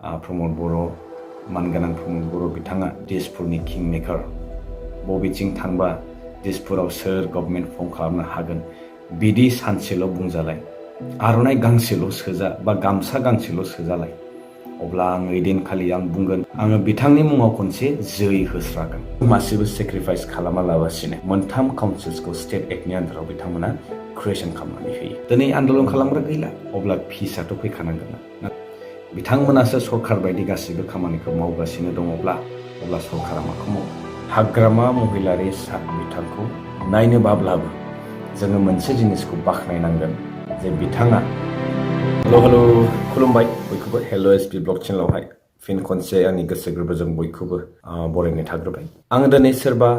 प्रमद बर' मानगोनां प्रमद बर' बिथाङा दिसपुरनि किं मेकार बबेथिं थांबा दिसपुराव सोर गभर्नमेन्ट फर्म खालामनो हागोन बिदि सानसेल' बुंजालाय आर'नाइ गांसेल' सोजा बा गामसा गांसेल' सोजालाय अब्ला आं ओइदिनखालि आं बुंगोन आङो बिथांनि मुङाव खनसे जै होस्रागोन मासेबो सेक्रिफाइस खालामालाबासिनो मोनथाम काउन्सिल्सखौ स्टेट एक्टनि आन्दाराव बिथांमोना क्रिएसन खालामनानै होयो दिनै आन्दलन खालामग्रा गैला अब्ला पिसआथ' फैखानांगोन बिथांमोनासो सरखार बायदि गासिबो खामानिखौ मावगासिनो दङब्ला अब्ला सरखारा माखौ मावो हाग्रामा महिलारि सार बिथांखौ नायनो बाब्लाबो जोङो मोनसे जिनिसखौ बाख्नायनांगोन जे बिथाङा हेल' खुलुमबाय बयखौबो हेल' एसपि ब्लग चेनेलावहाय फिन खनसे आंनि गोसो गोरबोजों बयखौबो बरायनाय थाग्रोबाय आङो दिनै सोरबा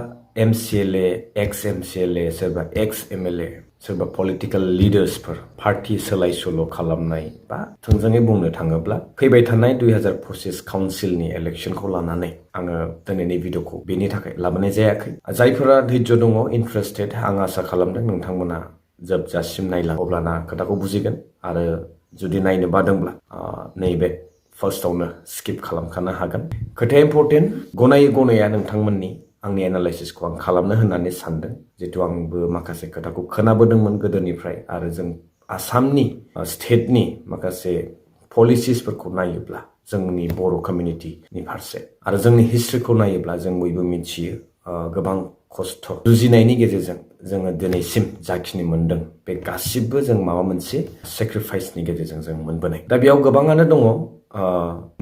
MCLA एक्स MCLA सोरबा एक्स MLA सोरबा पलिटिकेल लिडार्सफोर पार्टि सोलाय सोल' खालामनाय बा थोंजोङै बुंनो थाङोब्ला फैबाय थानाय 2025 काउन्सिलनि इलेक्सनखौ लानानै आङो दिनैनि भिडिअखौ बेनि थाखाय लाबोनाय जायाखै जायफोरा धैर्य दङ इन्टारेस्टेड आं आसा खालामदों नोंथांमोना जोबजासिम नायलां अब्लाना खोथाखौ बुजिगोन आरो जुदि नायनो बादोंब्ला नैबे फार्स्टआवनो स्किप खालामखानो हागोन खोथाया इम्परटेन्ट गनायै गनाया नोंथांमोननि आंनि एनालाइसिसखौ आं खालामनो होननानै सानदों जितु आंबो माखासे खोथाखौ खोनाबोदोंमोन गोदोनिफ्राय आरो जों आसामनि स्टेटनि माखासे पलिसिसफोरखौ नायोब्ला जोंनि बर' कमिउनिटिनि फारसे आरो जोंनि हिस्ट्रिखौ नायोब्ला जों बयबो मिथियो गोबां खस्थ' जुजिनायनि गेजेरजों जोङो दिनैसिम जाखिनि मोनदों बे गासिबो जों माबा मोनसे सेक्रिफाइसनि गेजेरजों जों मोनबोनाय दा बेयाव गोबाङानो दङ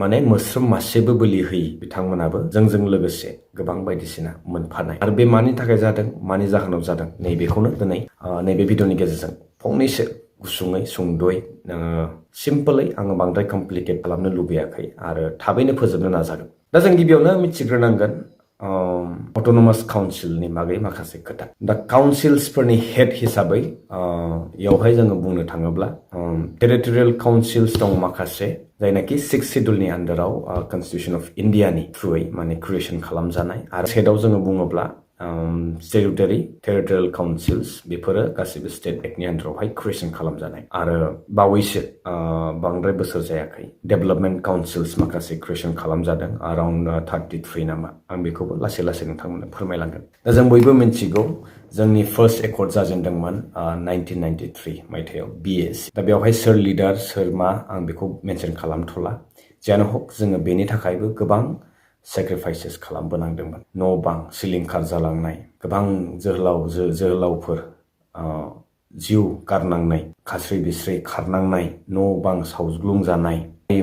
माने मोस्रोम मासेबो बोलि होयि बिथांमोनाबो जोंजों लोगोसे गोबां बायदिसिना मोनफानाय आरो बे मानि थाखाय जादों मानि जाहोनाव जादों नैबेखौनो दिनै नैबे भिडिअनि गेजेरजों फंनैसो गुसुङै सुंद'यै सिम्पलै आङो बांद्राय कमप्लिकेट खालामनो लुबैयाखै आरो थाबैनो फोजोबनो नाजागोन दा जों गिबियावनो मिथिग्रोनांगोन अट'नमास काउन्सिलनि बागै माखासे खोथा दा काउन्सिल्सफोरनि हेड हिसाबै बेयावहाय जोङो बुंनो थाङोब्ला टेरिटरियेल काउन्सिल्स दं माखासे जायनाखि 6 सिड्युलनि आन्दाराव कनस्टिटिउसन अफ इन्डियानि थ्रुयै माने क्रिएसन खालामजानाय आरो स्टेटआव जोङो बुङोब्ला स्टेटुटरि टेरिटरियेल काउन्सिल्स बेफोरो गासिबो स्टेट एक्टनि आन्दारावहाय क्रिएसन खालामजानाय आरो बावैसो बांद्राय बोसोर जायाखै डेभेलपमेन्ट काउन्सिल्स माखासे क्रिएसन खालामजादों अराउन्ड 33 नामा आं बेखौबो लासै लासै नोंथांमोननो फोरमायलांगोन दा जों बयबो मिथिगौ जोंनि फार्स्ट एकर्ड जाजेनदोंमोन 1993 मायथाइयाव BS दा बेवहाय सोर लिडार सोर मा आं बेखौ मेनसन खालामथ'ला जियानो हक जोङो बेनि थाखायबो गोबां सेक्रिफाइसेस खालामबोनांदोंमोन न' बां सिलिंखार जालांनाय गोबां जोहोलावफोर जिउ गारनांनाय खास्रि बिस्रि खारनांनाय न' बां सावग्लुंजानाय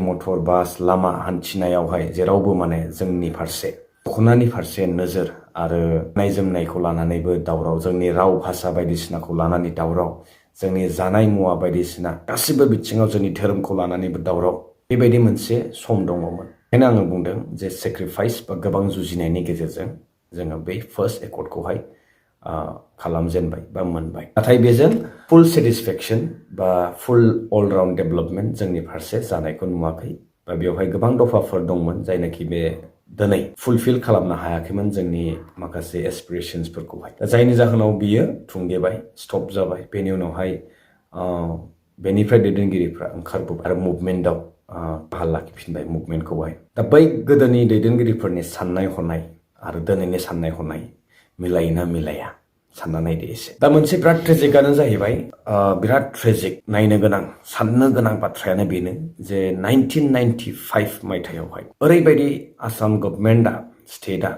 मटर बास लामा हान्थिनायावहाय जेरावबो माने जोंनि फारसे दख'नानि फारसे नोजोर आरो गाननाय जोमनायखौ लानानैबो दावराव जोंनि राव भाषा बायदिसिनाखौ लानानै दावराव जोंनि जानाय मुवा बायदिसिना गासिबो बिथिङाव जोंनि धोरोमखौ लानानैबो दावराव बेबायदि मोनसे सम दङमोन ओंखायनो आङो बुंदों जे सेक्रिफाइस बा गोबां जुजिनायनि गेजेरजों जोङो बै फार्स्ट एकर्डखौहाय खालामजेनबाय बा मोनबाय नाथाय बेजों फुल सेटिसफेक्सन बा फुल अलराउन्ड डेभेलपमेन्ट जोंनि फारसे जानायखौ नुवाखै बा बेवहाय गोबां दफाफोर दंमोन जायनाखि बे दिनै फुलफिल खालामनो हायाखैमोन जोंनि माखासे एसपिरेशन्सफोरखौहाय जायनि जाहोनाव बियो थुंगेबाय स्टप जाबाय बेनि उनावहाय बेनिफ्राय दैदेनगिरिफ्रा ओंखारबोबाय आरो मुभमेन्टआव बाहाल लाखिफिनबाय मुभमेन्टखौहाय दा बै गोदोनि दैदेनगिरिफोरनि साननाय हनाय आरो दिनैनि साननाय हनाय मिलायोना मिलाया सानना नायदो एसे दा मोनसे बिराद ट्रेजिकआनो जाहैबाय बिराद ट्रेजिक नायनो गोनां साननो गोनां बाथ्रायानो बेनो जे 1995 मायथाइयावहाय ओरैबायदि आसाम गभर्नमेन्टआ स्टेटआ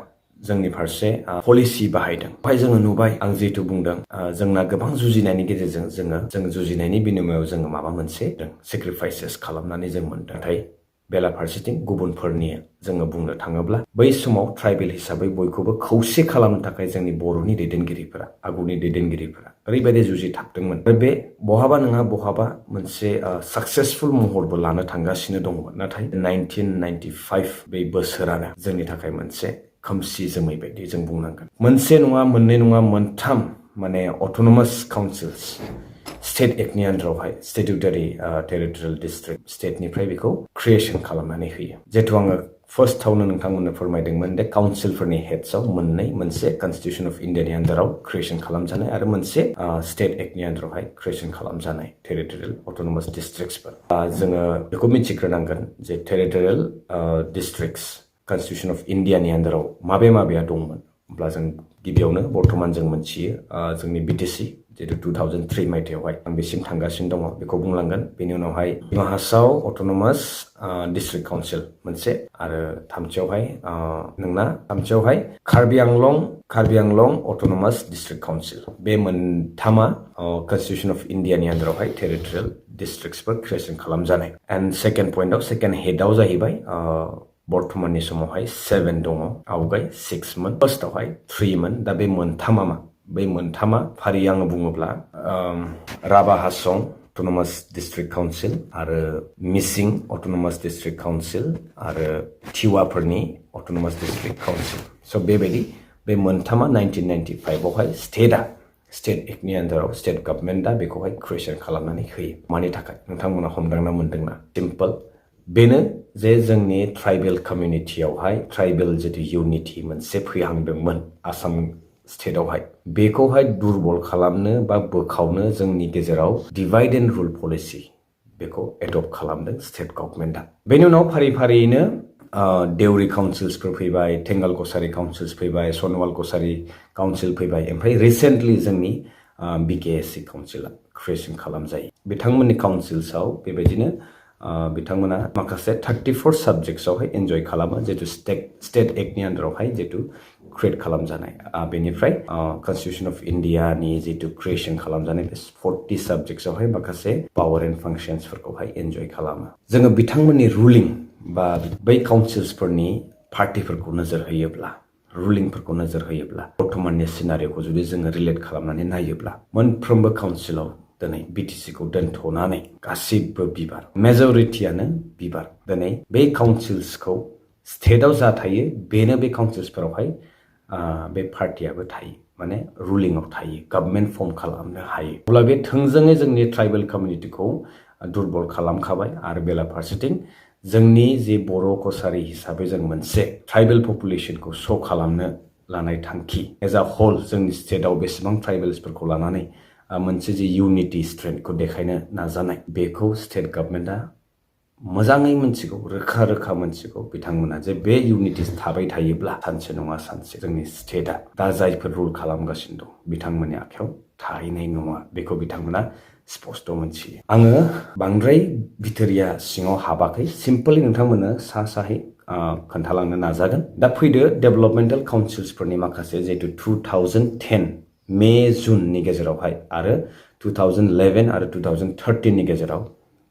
जोंनि फारसे पलिसि बाहायदों बेवहाय जोङो नुबाय आं जिहेतु बुंदों जोंना गोबां जुजिनायनि गेजेरजों जों जुजिनायनि बिनिमयाव जोङो माबा मोनसे सेक्रिफाइसेस खालामनानै जों मोनदों नाथाय बेलाफारसेथिं गुबुनफोरनि जोङो बुंनो थाङोब्ला बै समाव ट्राइबेल हिसाबै बयखौबो खौसे खालामनो थाखाय जोंनि बर'नि दैदेनगिरिफोरा आगुनि दैदेनगिरिफोरा ओरैबायदि जुजिथाबदोंमोन आरो बे बहाबा नङा बहाबा मोनसे साक्सेसफुल महरबो लानो थांगासिनो दंमोन नाथाय 1995 बे बोसोरानो जोंनि थाखाय मोनसे खोमसि जोमै बायदि जों बुंनांगोन मोनसे नङा मोननै नङा मोनथाम माने अट'नमास काउन्सिल्स स्टेट एक्टनि आन्दारावहाय स्टेटुटरि टेरिटरियेल डिस्ट्रिक्ट स्टेटनिफ्राय बेखौ क्रिएसन खालामनानै होयो जिहेतु आङो फार्स्टआवनो नोंथांमोननो फोरमायदोंमोन दे काउन्सिलफोरनि हेड्सआव मोनसे कनस्टिटिउसन अफ इन्डियानि आन्दाराव क्रिएसन खालामजानाय आरो मोनसे स्टेट एक्टनि आन्दारावहाय क्रिएसन खालामजानाय टेरिटरियेल अट'नमास डिस्ट्रिक्टसफोर जोङो बेखौ मिथिग्रोनांगोन जे टेरिटरियेल डिस्ट्रिक्टस कनस्टिटिउसन अफ इन्डियानि आन्दाराव माबेया दंमोन अब्ला जों गिबियावनो बर्थमान जों मोनथियो जोंनि बिटिसि जिहेतु 2003 मायथाइयावहाय आं बेसिम थांगासिनो दङ बेखौ बुंलांगोन बेनि उनावहाय Dima Hasao autonomous district council मोनसे आरो थामथियावहाय Karbi Anglong autonomous district council बे मोनथामा कनस्टिटिउसन अफ इन्डियानि आन्दारावहाय टेरिटरियेल डिस्ट्रिक्टसफोर क्रिएसन खालामजानाय एन्ड सेकेन्ड हेडआव जाहैबाय बर्थमाननि समावहाय 7 दङ आवगाय 6 मोन फार्स्टआवहाय 3 मोन दा बे मोनथामा फारि आङो बुङोब्ला राभा हासं अट'नमास डिस्ट्रिक्ट काउन्सिल आरो मिसिं अट'नमास डिस्ट्रिक्ट काउन्सिल आरो टिवाफोरनि अट'नमास डिस्ट्रिक्ट काउन्सिल स' बेबायदि बे मोनथामा 1995आवहाय स्टेट एक्टनि आन्दाराव स्टेट गभर्नमेन्टआ बेखौहाय क्रिएसन खालामनानै होयो मानि थाखाय नोंथांमोना हमदांना मोनदोंना सिम्पल बेनो जे जोंनि ट्राइबेल कमिउनिटियावहाय ट्राइबेल जितु इउनिटि मोनसे फैहांदोंमोन आसाम स्टेटआवहाय बेखौहाय दुरबल खालामनो बा बोखावनो जोंनि गेजेराव डिभाइड एन्ड रुल पलिसि बेखौ एडप्ट खालामदों स्टेट गभर्नमेन्टआ बेनि उनाव फारियैनो देउरि काउन्सिल्सफोर फैबाय थेंगाल कसारि काउन्सिल्स फैबाय सनवाल कसारि काउन्सिल फैबाय ओमफ्राय रिसेन्टलि जोंनि बिकेएससि काउन्सिला क्रिएसन खालामजायो बिथांमोननि काउन्सिल्सआव बेबायदिनो बिथांमोना माखासे 34 साबजेक्ट्सआवहाय एन्जय खालामो जितु स्टेट एक्टनि आन्दारावहाय जितु क्रिएट खालामजानाय बेनिफ्राय कनस्टिटिउसन अफ इन्डियानि जितु क्रिएसन खालामजानाय बे 40 साबजेक्ट्सआवहाय माखासे पावार एन्ड फांसन्सफोरखौहाय एन्जय खालामो जोङो बिथांमोननि रुलिं बा बै काउन्सिल्सफोरनि पार्टिफोरखौ नोजोर होयोब्ला रुलिंफोरखौ नोजोर होयोब्ला बर्थमाननि सिनारिय'खौ जुदि जोङो रिलेट खालामनानै नायोब्ला मोनफ्रोमबो काउन्सिलाव दिनै बिटिसिखौ दोनथ'नानै गासिबो बिबार मेजरिटियानो बिबार दिनै बे काउन्सिल्सखौ स्टेटआव जा थायो बेनो बे काउन्सिल्सफोरावहाय बे पार्टियाबो थायो माने रुलिंआव थायो गभर्नमेन्ट फर्म खालामनो हायो अब्ला बे थोंजोङै जोंनि ट्राइबेल कमिउनिटिखौ दुरबल खालामखाबाय आरो बेलाफारसेथिं जोंनि जे बर' कसारि हिसाबै जों मोनसे ट्राइबेल पपुलेसनखौ श' खालामनो लानाय थांखि एज आ होल जोंनि स्टेटआव बेसेबां ट्राइबेल्सफोरखौ लानानै मोनसे जे इउनिटि स्ट्रेंथखौ देखायनो नाजानाय बेखौ स्टेट गभर्नमेन्टआ मोजाङै मोनथिगौ रोखा मोनथिगौ बिथांमोना जे बे इउनिटिस थाबाय थायोब्ला सानसे नङा सानसे जोंनि स्टेटआ दा जायफोर रुल खालामगासिनो दं बिथांमोननि आखायाव थाहैनाय नङा बेखौ बिथांमोना स्पष्ट मोनथियो आङो बांद्राय भितोरिया सिङाव हाबाखै सिम्पलि नोंथांमोननो साहै खोन्थालांनो नाजागोन दा फैदो डेभेलपमेन्टेल काउन्सिल्सफोरनि माखासे जिहेतु 2010 मे जुननि गेजेरावहाय आरो 2011 आरो 2013नि गेजेराव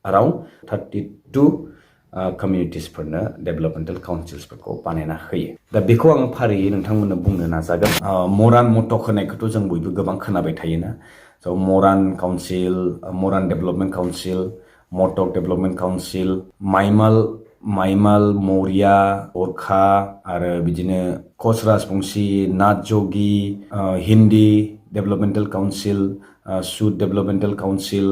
around 32 कमिउनिटिसफोरनो डेभेलपमेन्टेल काउन्सिल्सफोरखौ बानायना होयो दा बेखौ आङो फारियै नोंथांमोननो बुंनो नाजागोन मरान मटक होनायखौथ' जों बयबो गोबां खोनाबाय थायोना स' Moran council Moran development council Matak development council माइमाल मौर्या अरखा आरो बिदिनो कच राजबंशी नाथ जोगी हिन्दी डेभेलपमेन्टेल काउन्सिल सुद developmental council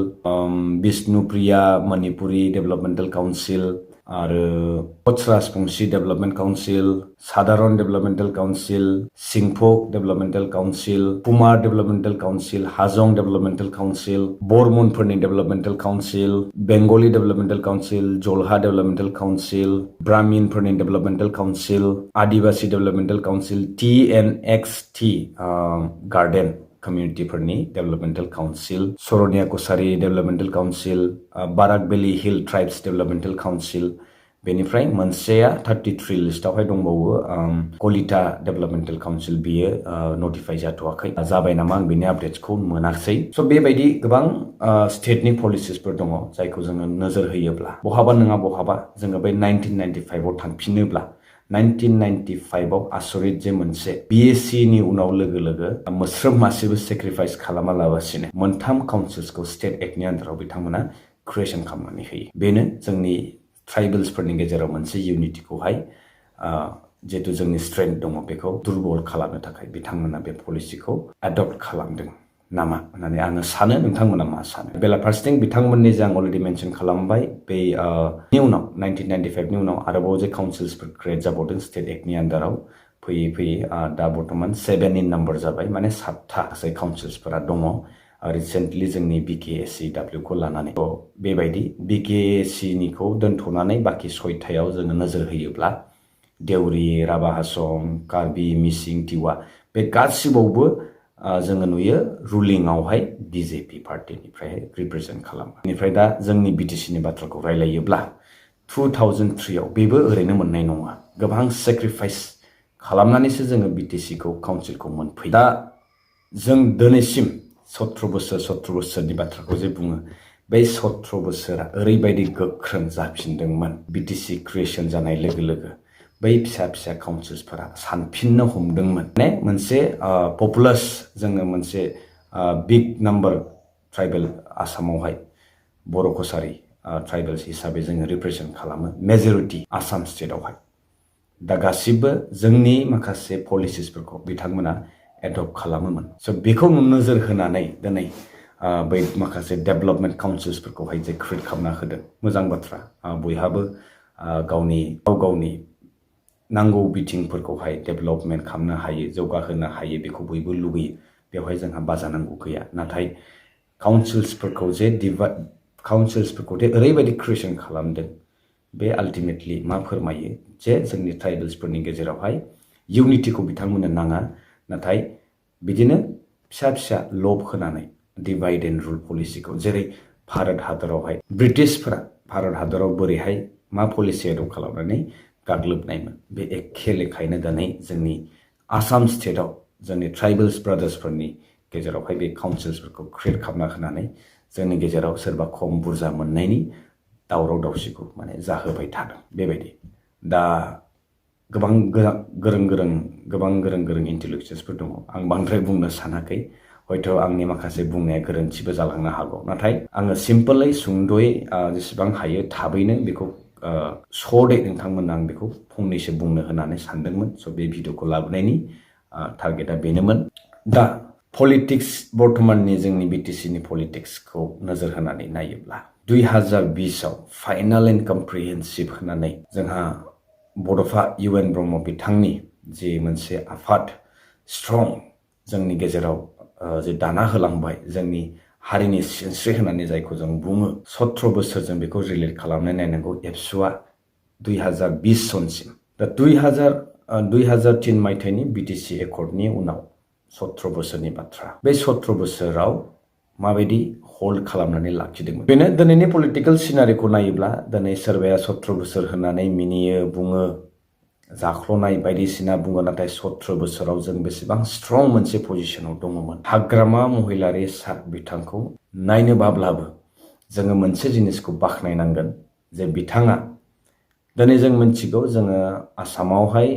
Bishnupriya Manipuri developmental council आरो कच राजबंशी डेभेलपमेन्ट काउन्सिल साधारण developmental council Singpho developmental council Kumar developmental council Hajong developmental council बर्मनफोरनि developmental council Bengali developmental council Jalha developmental council ब्राह्मिनफोरनि developmental council Adivasi developmental council TNXT garden कमिउनिटिफोरनि डेभेलपमेन्टेल काउन्सिल सरनिया कसारि डेभेलपमेन्टेल council Barak valley hill tribes developmental council बेनिफ्राय मोनसेया 33 लिस्टावहाय दंबावो Kalita developmental council बियो notify जाथ'वाखै जाबाय नामा आं बेनि आपडेट्सखौ मोनाखिसै स' बेबायदि गोबां स्टेटनि पलिसिसफोर दङ जायखौ जोङो नोजोर होयोब्ला बहाबा नङा बहाबा जोङो बै 1995आव थांफिनोब्ला 1995आव आसरित जे मोनसे BScनि उनाव लोगो मोस्रोम मासेबो सेक्रिफाइस खालामालाबासिनो मोनथाम काउन्सिल्सखौ स्टेट एक्टनि आन्दाराव बिथांमोना क्रिएसन खालामनानै होयो बेनो जोंनि ट्राइबेल्सफोरनि गेजेराव मोनसे इउनिटिखौहाय जिहेतु जोंनि स्ट्रेंथ दङ बेखौ दुरबल खालामनो थाखाय बिथांमोना बे पलिसिखौ एडप्ट खालामदों नामा होननानै आङो सानो। नोंथांमोना मा सानो? बेलाफारसेथिं बिथांमोननि जे आं अलरेडि मेनसन खालामबाय बे नि उनाव 1995 नि उनाव आरोबाव जे काउन्सिल्सफोर क्रिएट जाबावदों स्टेट एक्टनि आन्डाराव फैयै फैयै दा बर्थमान 7 इन नाम्बार जाबाय, माने 7था गासै काउन्सिल्सफोरा दङ रिसेन्टलि जोंनि BKSCW खौ लानानै। बेबायदि BKSC निखौ दोनथ'नानै बाखि 6थायाव जोङो नोजोर होयोब्ला देउरि, राभा हासं, कार्बि, मिसिं, टिवा बे गासिबावबो जोङो नुयो रुलिंआवहाय BJP पार्टिनिफ्राय रिप्रेजेन्ट खालामो। बेनिफ्राय दा जोंनि BTCनि बाथ्राखौ रायलायोब्ला 2003आव बेबो ओरैनो मोननाय नङा, गोबां सेक्रिफाइस खालामनानैसो जोङो BTCखौ काउन्सिलखौ मोनफैयो। दा जों दिनैसिम 17 बोसोरनि बाथ्राखौ जे बुङो, बे 17 बोसोरा ओरैबायदि गोख्रों जाफिनदोंमोन BTC क्रिएसन जानाय लोगो लोगो बै फिसा फिसा काउन्सिल्सफोरा सानफिननो हमदोंमोन। माने मोनसे पपुलास जोङो मोनसे बिग नाम्बार ट्राइबेल आसामावहाय बर' कसारि ट्राइबेल्स हिसाबै जोङो रिप्रेजेन्ट खालामो मेजरिटि आसाम स्टेटआवहाय। दा गासिबो जोंनि माखासे पलिसिसफोरखौ बिथांमोना एडप्ट खालामोमोन। स' बेखौ नोजोर होनानै दिनै बै माखासे डेभेलपमेन्ट काउन्सिल्सफोरखौहाय जे क्रिएट खालामना होदों, मोजां बाथ्रा। बयहाबो गावनि नांगौ बिथिंफोरखौहाय डेभेलपमेन्ट खालामनो हायो, जौगाहोनो हायो, बेखौ बयबो लुबैयो। बेवहाय जोंहा बाजानांगौ गैया। नाथाय काउन्सिल्सफोरखौ जे ओरैबायदि क्रिएसन खालामदों, बे आल्टिमेटलि मा फोरमायो जे जोंनि ट्राइबेल्सफोरनि गेजेरावहाय इउनिटिखौ बिथांमोननो नाङा, नाथाय बिदिनो फिसा फिसा लब होनानै डिभाइड एन्ड रुल पलिसिखौ, जेरै भारत हादरावहाय ब्रिटिशफोरा भारत हादराव बोरैहाय मा पलिसि एडप्ट खालामनानै गाग्लोबनायमोन, बे एखे लेखायैनो दिनै जोंनि आसाम स्टेटआव जोंनि ट्राइबेल्स ब्रादार्सफोरनि गेजेरावहाय बे काउन्सिल्सफोरखौ क्रिएट खालामना होनानै जोंनि गेजेराव सोरबा खम बुरजा मोननायनि दावराव दावसिखौ माने जाहोबाय थादों। बेबायदि दा गोबां गोरों इन्टेलेक्चुवेल्सफोर दङ। आं बांद्राय बुंनो सानाखै, हयथ' आंनि माखासे बुंनाया गोरोन्थिबो जालांनो हागौ। नाथाय आङो सिम्पलै सुंद'यै जेसेबां हायो थाबैनो बेखौ सर्टै नोंथांमोननो आं बेखौ फंनैसो बुंनो होननानै सानदोंमोन। स' बे भिडिअखौ लाबोनायनि टारगेटआ बेनोमोन। दा पलिटिक्स, बर्थमाननि जोंनि BTCनि पलिटिक्सखौ नोजोर होनानै नायोब्ला 2020आव फाइनाल एन्ड कमप्रिहेन्सिभ होननानै जोंहा बड'फा UN ब्रह्म बिथांनि जि मोनसे आफाद स्ट्रं जोंनि गेजेराव जे दाना होलांबाय, जोंनि हारिनि सिनस्रि होननानै जायखौ जों बुङो, 17 बोसोरजों बेखौ रिलेट खालामनाय नायनांगौ। एबसुआ 2020 सनसिम। दा 2003 मायथाइनि BTC एकर्डनि उनाव 17 बोसोरनि बाथ्रा। बे 17 बोसोराव माबायदि हल्ड खालामनानै लाखिदोंमोन? बेनो दिनैनि पलिटिकेल सिनारिखौ नायोब्ला दिनै सोरबाया 17 बोसोर होननानै मिनियो, बुङो, जाख्ल'नाय बायदिसिना बुङो। नाथाय 17 बोसोराव जों बेसेबां स्ट्रं मोनसे पजिशनाव दङमोन। हाग्रामा महिलारि सार बिथांखौ नायनो बाब्लाबो जोङो मोनसे जिनिसखौ बाख्नायनांगोन जे बिथाङा, दिनै जों मिथिगौ जोङो आसामावहाय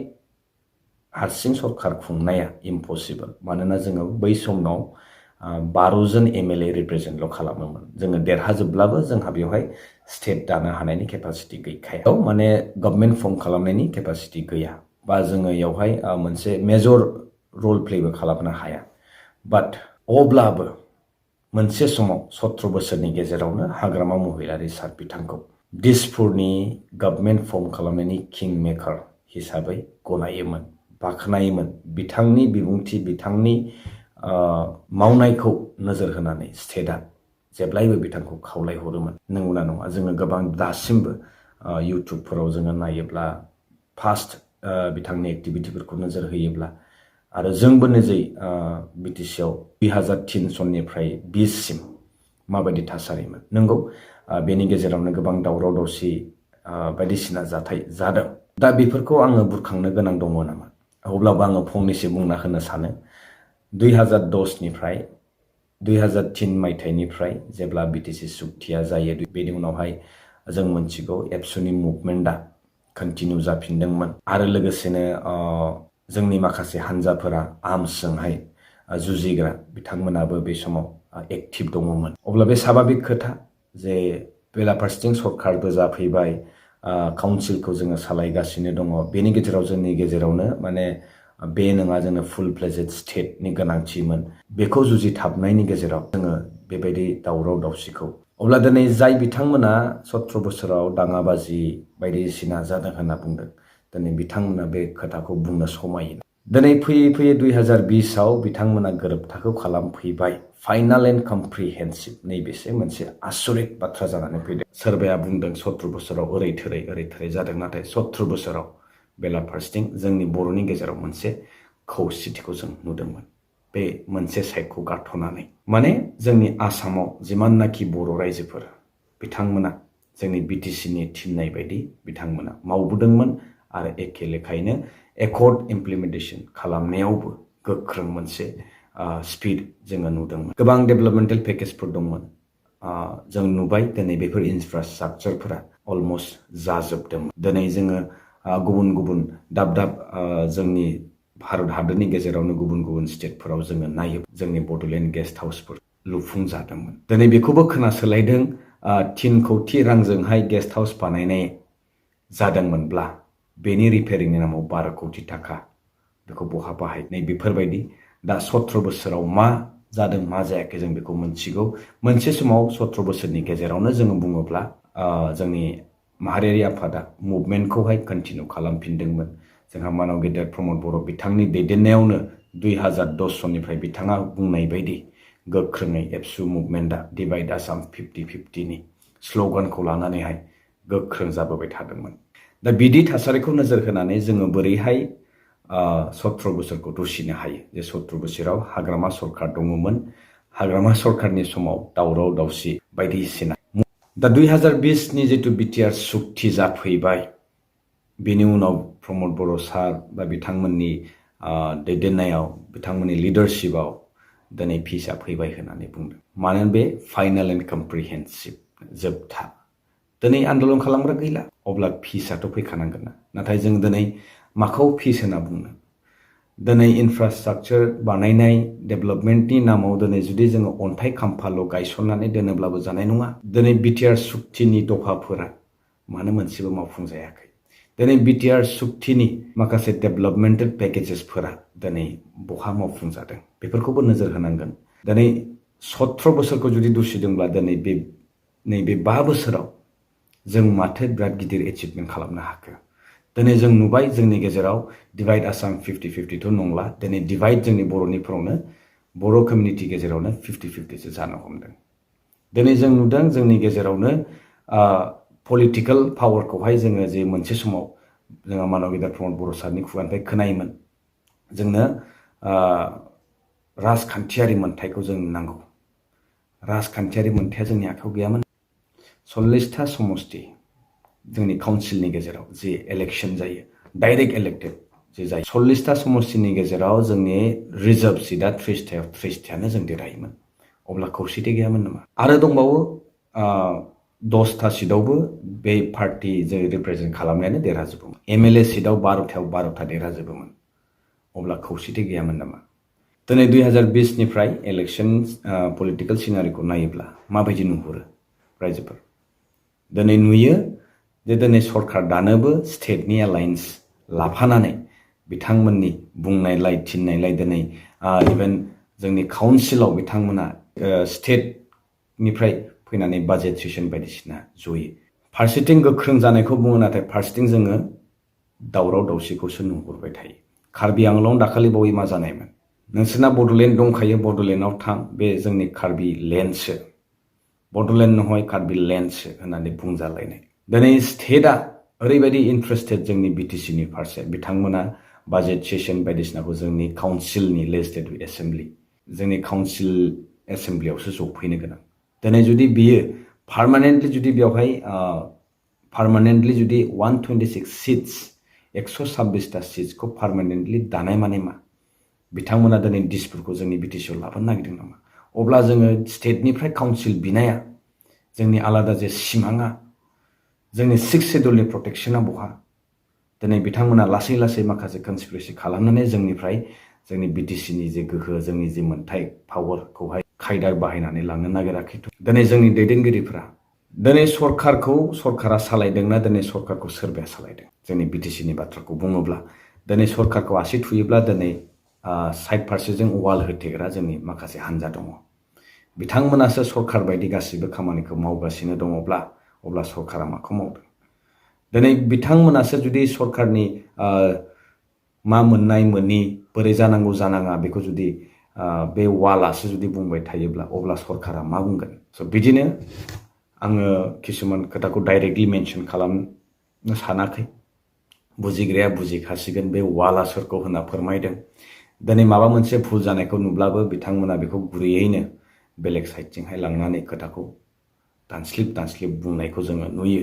हारसिं सरकार खुंनाया इम्पसिबल। मानोना जोङो बै समाव 12 जन MLA रिप्रेजेन्टल' खालामोमोन। जोङो देरहाजोबब्लाबो जोंहा बेवहाय स्टेट दानो हानायनि केपासिटि गैखाया, माने गभर्नमेन्ट फर्म खालामनायनि केपासिटि गैया, बा जोङो बेवहाय मोनसे मेजर रल प्लेबो खालामनो हाया। बाट अब्लाबो मोनसे समाव 17 बोसोरनि गेजेरावनो हाग्रामा महिलारि सार बिथांखौ दिसपुरनि गभर्नमेन्ट फर्म खालामनायनि किं मेकार हिसाबै गनायोमोन, बाख्नायोमोन। बिथांनि बिबुंथि, बिथांनि मावनायखौ नोजोर होनानै स्टेटआ जेब्लायबो बिथांखौ खावलायहरोमोन। नंगौना नङा? जोङो गोबां दासिमबो इउटुबफोराव जोङो नायोब्ला, पास्ट बिथांनि एक्टिभिटिफोरखौ नोजोर होयोब्ला, आरो जोंबो निजै BTCआव 2003 सननिफ्राय 20 सिम माबायदि थासारिमोन। नंगौ, बेनि गेजेरावनो गोबां दावराव दावसि बायदिसिना जाथाय जादों। दा बेफोरखौ आङो बुरखांनो गोनां दङ नामा? अब्लाबो आङो फंनैसो बुंना होनो सानो। 2010निफ्राय 2003 मायथाइनिफ्राय जेब्ला BTC सुक्तिया जायो, बेनि उनावहाय जों मोनथिगौ एबसुनि मुभमेन्टआ कन्टिनिउ जाफिनदोंमोन। आरो लोगोसेनो जोंनि माखासे हान्जाफोरा आर्मसजोंहाय जुजिग्रा बिथांमोनाबो बे समाव एक्टिभ दङमोन। अब्ला बे स्वाभाबिक खोथा जे बेलाफारसेथिं सरकारबो जाफैबाय, काउन्सिलखौ जोङो सालायगासिनो दङ। बेनि गेजेराव जोंनि गेजेरावनो माने बे नङा जोंनो फुल फ्लेजेड स्टेटनि गोनांथिमोन बेखौ जुजिथाबनायनि गेजेराव जोङो बेबायदि दावराव दावसिखौ अब्ला दिनै जाय बिथांमोना 17 बोसोराव दाङाबाजि बायदिसिना जादों होनना बुंदों दिनै बिथांमोना बे खोथाखौ बुंनो समायो दिनै फैयै फैयै 2020आव बिथांमोना गोरोबथाखौ खालामफैबाय फाइनाल एन्ड कम्प्रिहेन्सिभ नैबेसो मोनसे आसरित बाथ्रा जानानै फैदों सोरबाया बुंदों 17 बोसोराव ओरै थोरै जादों नाथाय 17 बोसोराव बेलाफारसेथिं जोंनि बर'नि गेजेराव मोनसे खौसेथिखौ जों नुदोंमोन बे मोनसे साइडखौ गारथ'नानै माने जोंनि आसामाव जिमाननाखि बर' रायजोफोर बिथांमोना जोंनि बिटिसिनि थिननाय बायदि बिथांमोना मावबोदोंमोन आरो एखे लेखायैनो एकर्ड इमप्लिमेन्टेसन खालामनायावबो गोख्रों मोनसे स्पिड जोङो नुदोंमोन गोबां डेभेलपमेन्टेल पेकेजफोर दंमोन जों नुबाय दिनै बेफोर इनफ्रास्ट्राक्चारफोरा अलमस्ट जाजोबदोंमोन दिनै जोङो गुबुन गुबुन दाब दाब जोंनि भारत हादरनि गेजेरावनो गुबुन गुबुन स्टेटफोराव जोङो नायो जोंनि बड'लेण्ड गेस्ट हाउसफोर लुफुंजादोंमोन दिनै बेखौबो खोनासोलायदों 3 कौटि रांजोंहाय गेस्ट हाउस बानायनाय जादोंमोनब्ला बेनि रिपेयारिंनि नामाव 12 कौटि थाखा बेखौ बहा बाहायनाय बेफोरबायदि दा 17 बोसोराव मा जादों मा जायाखै जों बेखौ मोनथिगौ मोनसे समाव 17 बोसोरनि गेजेरावनो जोङो बुङोब्ला जोंनि माहारियारि आफादा मुभमेन्टखौहाय कन्टिनिउ खालामफिनदोंमोन जोंहा मानाव गेदेर प्रमद बर' बिथांनि दैदेननायावनो 2010 सननिफ्राय बिथाङा बुंनाय बायदि गोख्रोङै एबसु मुभमेन्टआ डिभाइड आसाम 50-50नि स्ल'गानखौ लानानैहाय गोख्रों जाबोबाय थादोंमोन दा बिदि थासारिखौ नोजोर होनानै जोङो बोरैहाय 17 बोसोरखौ दुसिनो हायो जे 17 बोसोराव हाग्रामा सरकार दङमोन हाग्रामा सरकारनि समाव दावराव दावसि बायदिसिना दा 2020नि जितु बिटिआर सुक्ति जाफैबाय बेनि उनाव प्रमद बर' सार बा बिथांमोननि दैदेननायाव बिथांमोननि लिडारशिपआव दिनै पिसआ फैबाय होननानै बुंदों मानो बे फाइनाल एन्ड कम्प्रिहेन्सिभ जोबथा दिनै आन्दोलन खालामग्रा गैला अब्ला पिसआथ' फैखानांगोन ना नाथाय जों दिनै माखौ पिस होनना बुंनो दिनै इनफ्रास्ट्राक्चार बानायनाय डेभेलपमेन्टनि नामाव दिनै जुदि जोङो अन्थाइ खाम्फाल' गायसननानै दोनोब्लाबो जानाय नङा दिनै बिटिआर सुक्तिनि दफाफोरा मानो मोनसेबो मावफुंजायाखै दिनै बिटिआर सुक्तिनि माखासे डेभेलपमेन्टेल पेकेजेसफोरा दिनै बहा मावफुंजादों बेफोरखौबो नोजोर होनांगोन दिनै 17 बोसोरखौ जुदि दुसिदोंब्ला दिनै नैबे 5 बोसोराव जों माथो बिराद गिदिर एचिभमेन्ट खालामनो हाखो दिनै जों नुबाय जोंनि गेजेराव डिभाइड आसाम 50-50थ' नंला दिनै डिभाइड जोंनि बर'निफोरावनो बर' कमिउनिटि गेजेरावनो 50-50सो जानो हमदों दिनै जों नुदों जोंनि गेजेरावनो पलिटिकेल पावारखौहाय जोङो जे मोनसे समाव जोंहा मानव गेदेर प्रमद बर' सारनि खुगानिफ्राय खोनायोमोन जोंनो राजखान्थियारि मोन्थायखौ जों नांगौ राजखान्थियारि मोन्थाया जोंनि आखायाव गैयामोन 40टा समष्टि जोंनि काउन्सिलनि गेजेराव जे इलेक्शन जायो डाइरेक्ट इलेक्टेड जे जायो 40टा समष्टिनि गेजेराव जोंनि रिजार्भ सिटआ 30टायानो जों देरहायोमोन अब्ला खौसेथि गैयामोन नामा आरो दंबावो 10टा सिटआवबो बे पार्टि जे रिप्रेजेन्ट खालामनायानो देरहाजोबोमोन एमएलए सिटआव 12टायाव 12टा देरहाजोबोमोन अब्ला खौसेथि गैयामोन नामा दिनै 2020निफ्राय इलेक्शन पलिटिकेल सिनारिखौ नायोब्ला माबायदि नुहुरो रायजोफोर दिनै नुयो जे दिनै सरकार दानोबो स्टेटनि एलायन्स लाफानानै बिथांमोननि बुंनायलाय थिननायलाय दिनै इभेन जोंनि काउन्सिलाव बिथांमोना स्टेटनिफ्राय फैनानै बाजेट सेसन बायदिसिना जयो फारसेथिं गोख्रों जानायखौ बुङो नाथाय फारसेथिं जोङो दावराव दावसिखौसो नुहुरबाय थायो कार्बि आंलं दाखालि बावै मा जानायमोन नोंसोरना बड'लेण्ड दंखायो बड'लेण्डआव थां बे जोंनि कार्बि लेन्डसो बड'लेण्ड नहय कार्बि लेन्डसो होननानै बुंजालायनाय दिनै स्टेटआ ओरैबायदि इन्टारेस्टेड जोंनि बिटिसिनि फारसे बिथांमोना बाजेट सेसन बायदिसिनाखौ जोंनि काउन्सिलनि लेजिस्लेटिभ एसेम्बलि जोंनि काउन्सिल एसेम्बलियावसो जफैनो गोनां दिनै जुदि बियो पार्मानेन्टलि जुदि बेवहाय पार्मानेन्टलि जुदि 126 सिट्स 126टा सिट्सखौ पार्मानेन्टलि दानाय माने मा बिथांमोना दिनै दिसपुरखौ जोंनि बिटिसिआव लाबोनो नागिरदों नामा अब्ला जोङो स्टेटनिफ्राय काउन्सिल बिनाया जोंनि आलादा जे सिमाङा जोंनि 6 शेड्युलनि प्रटेक्शना बहा दिनै बिथांमोना लासै लासै माखासे कनस्पिरेसि खालामनानै जोंनिफ्राय जोंनि बिटिसिनि जे गोहो जोंनि जे मोन्थाय पावारखौहाय खायदा बाहायनानै लांनो नागिराखै दिनै जोंनि दैदेनगिरिफोरा दिनै सरकारा सालायदोंना दिनै सरकारखौ सोरबाया सालायदों जोंनि बिटिसिनि बाथ्राखौ बुङोब्ला दिनै सरकारखौ आसि थुयोब्ला दिनै साइड फारसेजों वाल होथेग्रा जोंनि माखासे हान्जा दङ। बिथांमोनासो सरकार बायदि गासिबो खामानिखौ मावगासिनो दङब्ला अब्ला सरकारा माखौ मावदों? दिनै बिथांमोनासो जुदि सरकारनि मा मोननाय मोनि बोरै जानांगौ जानाङा बेखौ जुदि बे वालासो जुदि बुंबाय थायोब्ला अब्ला सरकारा मा बुंगोन? स' बिदिनो आङो किसुमान खोथाखौ डाइरेक्टलि मेनसन खालामनो सानाखै। बुजिग्राया बुजिखासिगोन बे वाला सोरखौ होनना फोरमायदों। दिनै माबा मोनसे भुल जानायखौ नुब्लाबो बिथांमोना बेखौ गुरैयैनो बेलेग साइडथिंहाय लांनानै खोथाखौ दानस्लिब बुंनायखौ जोङो नुयो।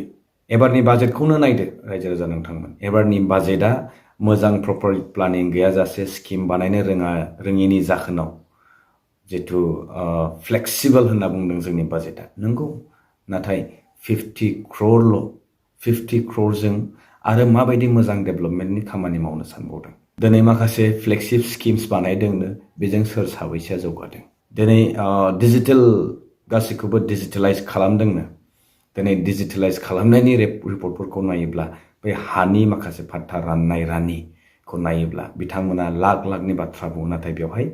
एबारनि बाजेटखौनो नायदो रायजो राजा नोंथांमोन। एबारनि बाजेटआ मोजां प्रपार प्लानिं गैयाजासे स्किम बानायनो रोङिनि जाहोनाव जिथु फ्लेक्सिबल होनना बुंदों जोंनि बाजेटआ नंगौ, नाथाय 50 crore आरो माबायदि मोजां डेभेलपमेन्टनि खामानि मावनो सानबावदों? दिनै माखासे फ्लेक्सिब स्किम्स बानायदोंनो, बेजों सोर साबैसेया जौगादों? दिनै डिजिटेल गासैखौबो डिजिटेलाइज खालामदोंनो। दिनै डिजिटेलाइज खालामनायनि रिपर्टफोरखौ नायोब्ला बे हानि माखासे फाट्टा राननायखौ नायोब्ला बिथांमोना लाखनि बाथ्रा बुङो, नाथाय बेवहाय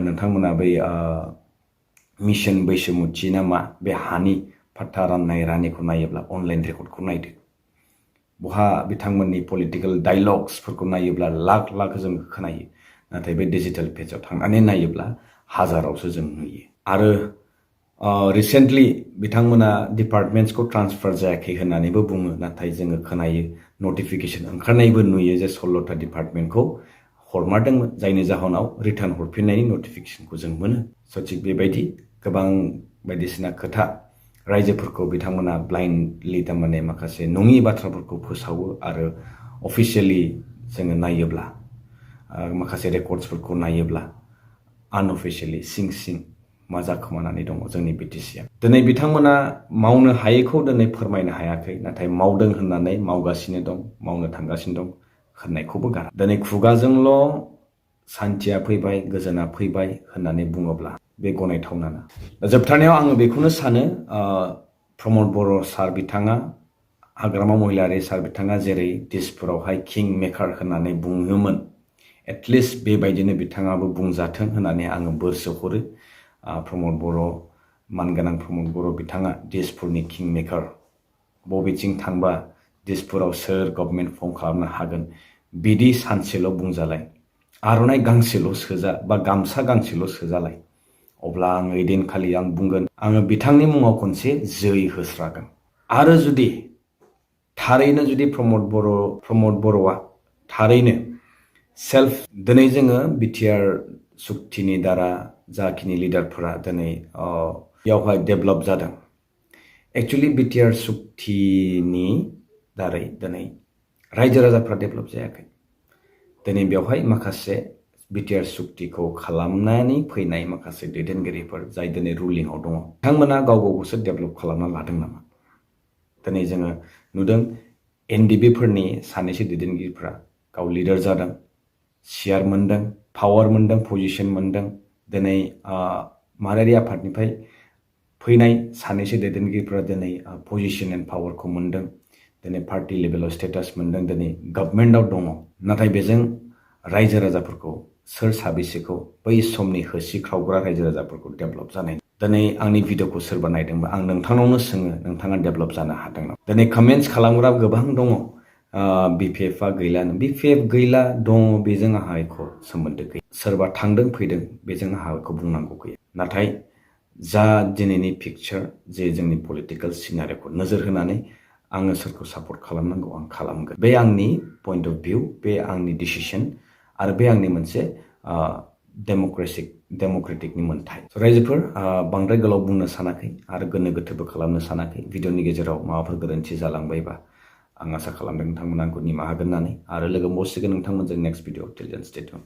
नोंथांमोना बै मिशन बैसोमुथि ना मा बे हानि फाट्टा राननायखौ नायोब्ला अनलाइन रेकर्डखौ नायदो। बहा बिथांमोननि पलिटिकेल डायलग्सफोरखौ नायोब्ला लाख जों खोनायो, नाथाय बे डिजिटेल पेजआव थांनानै नायोब्ला हाजारावसो जों नुयो। आरो रिसेन्टलि बिथांमोना डिपार्टमेन्ट्सखौ ट्रान्सफार जायाखै होननानैबो बुङो, नाथाय जोङो खोनायो नटिफिकेसन ओंखारनायबो नुयो जे 16टा डिपार्टमेन्टखौ हरमारदोंमोन, जायनि जाहोनाव रिटार्न हरफिननायनि नटिफिकेसनखौ जों मोनो। स' थिग बेबायदि गोबां बायदिसिना खोथा रायजोफोरखौ बिथांमोना ब्लाइन्डलि थारमाने माखासे नङि बाथ्राफोरखौ फोसावो आरो अफिसियेलि जोङो नायोब्ला माखासे रेकर्डसफोरखौ नायोब्ला आनअफिसियेलि सिं मा जाखोमानानै दङ जोंनि बिटिसिआ। दिनै बिथांमोना मावनो हायैखौ दिनै फोरमायनो हायाखै, नाथाय मावदों होननानै मावगासिनो दं, मावनो थांगासिनो दं होननायखौबो गारा। दिनै खुगाजोंल' सान्थिया फैबाय, गोजोना फैबाय होननानै बुङोब्ला बे गनायथावना ना। जोबथारनायाव आङो बेखौनो सानो, प्रमद बर' सार बिथाङा, हाग्रामा महिलारि सार बिथाङा जेरै दिसपुरावहाय किं मेकार होननानै बुङोमोन, एटलिस्ट बेबायदिनो बिथाङाबो बुंजाथों होननानै आङो बोरसो हरो। प्रमद बर', मानगोनां प्रमद बर' बिथाङा दिसपुरनि किं मेकार, बबेथिं थांबा दिसपुराव सोर गभर्नमेन्ट फर्म खालामनो हागोन बिदि सानसेल' बुंजालाय, आर'नाइ गांसेल' सोजा बा गामसा गांसेल' सोजालाय, अब्ला आङो ओइदिनखालि आं बुंगोन, आङो बिथांनि मुङाव खनसे जै होस्रागोन। आरो जुदि थारैनो जुदि प्रमद बर'आ थारैनो सेल्फ, दिनै जोङो बिटिआर सुक्तिनि दारा जाखिनि लिडारफोरा दिनै बेयावहाय डेभेलप जादों, एक्चुअलि बिटिआर सुक्तिनि दारै दिनै रायजो राजाफ्रा डेभेलप जायाखै। दिनै बेवहाय माखासे बिटिआर सुक्तिखौ खालामनानै फैनाय माखासे दैदेनगिरिफोर जाय दिनै रुलिंआव दङ, बिथांमोना गावसो डेभेलप खालामना लादों नामा? दिनै जोङो नुदों एनडिबिफोरनि सानैसो दैदेनगिरिफ्रा गाव लिडार जादों, सियार मोनदों, पावार मोनदों, पजिसन मोनदों। दिनै माहारियारि आफादनिफ्राय फैनाय सानैसो दैदेनगिरिफ्रा दिनै पजिसन एन्ड पावारखौ मोनदों, दिनै पार्टि लेभेलाव स्टेटास मोनदों, दिनै गभर्नमेन्टआव दङ, नाथाय बेजों रायजो राजाफोरखौ सोर साबेसेखौ बै समनि होसिख्रावग्रा रायजो राजाफोरखौ डेभेलप जानाय? दिनै आंनि भिडिअखौ सोरबा नायदोंबा आं नोंथांनावनो सोङो, नोंथाङा डेभेलप जानो हादों नामा? दिनै कमेन्ट्स खालामग्रा गोबां दङ, बिपिएफआ गैलानो। बिपिएफ गैला दङ, बेजों आंहा एख' सोमोन्दो गैया। सोरबा थांदों फैदों, बेजों आंहा एख' बुंनांगौ गैया। नाथाय जा दिनैनि पिक्चार, जे जोंनि पलिटिकेल सिनारिखौ नोजोर होनानै आङो सोरखौ सापर्ट खालामनांगौ आं खालामगोन। बे आंनि पइन्ट अफ भिउ, बे आंनि डिसिसन, आरो बे आंनि मोनसे डेम'क्रेटिकनि मोन्थाय। रायजोफोर, बांद्राय गोलाव बुंनो सानाखै आरो गोनो गोथोबो खालामनो सानाखै। भिडिअनि गेजेराव माबाफोर गोरोन्थि जालांबायबा आं आसा खालामदों नोंथांमोना आंखौ निमाहा होगोन होननानै, आरो लोगो मोनबावसिगोन नोंथांमोनजों नेक्स्ट भिडिअ। टिल देन स्टे टिउन।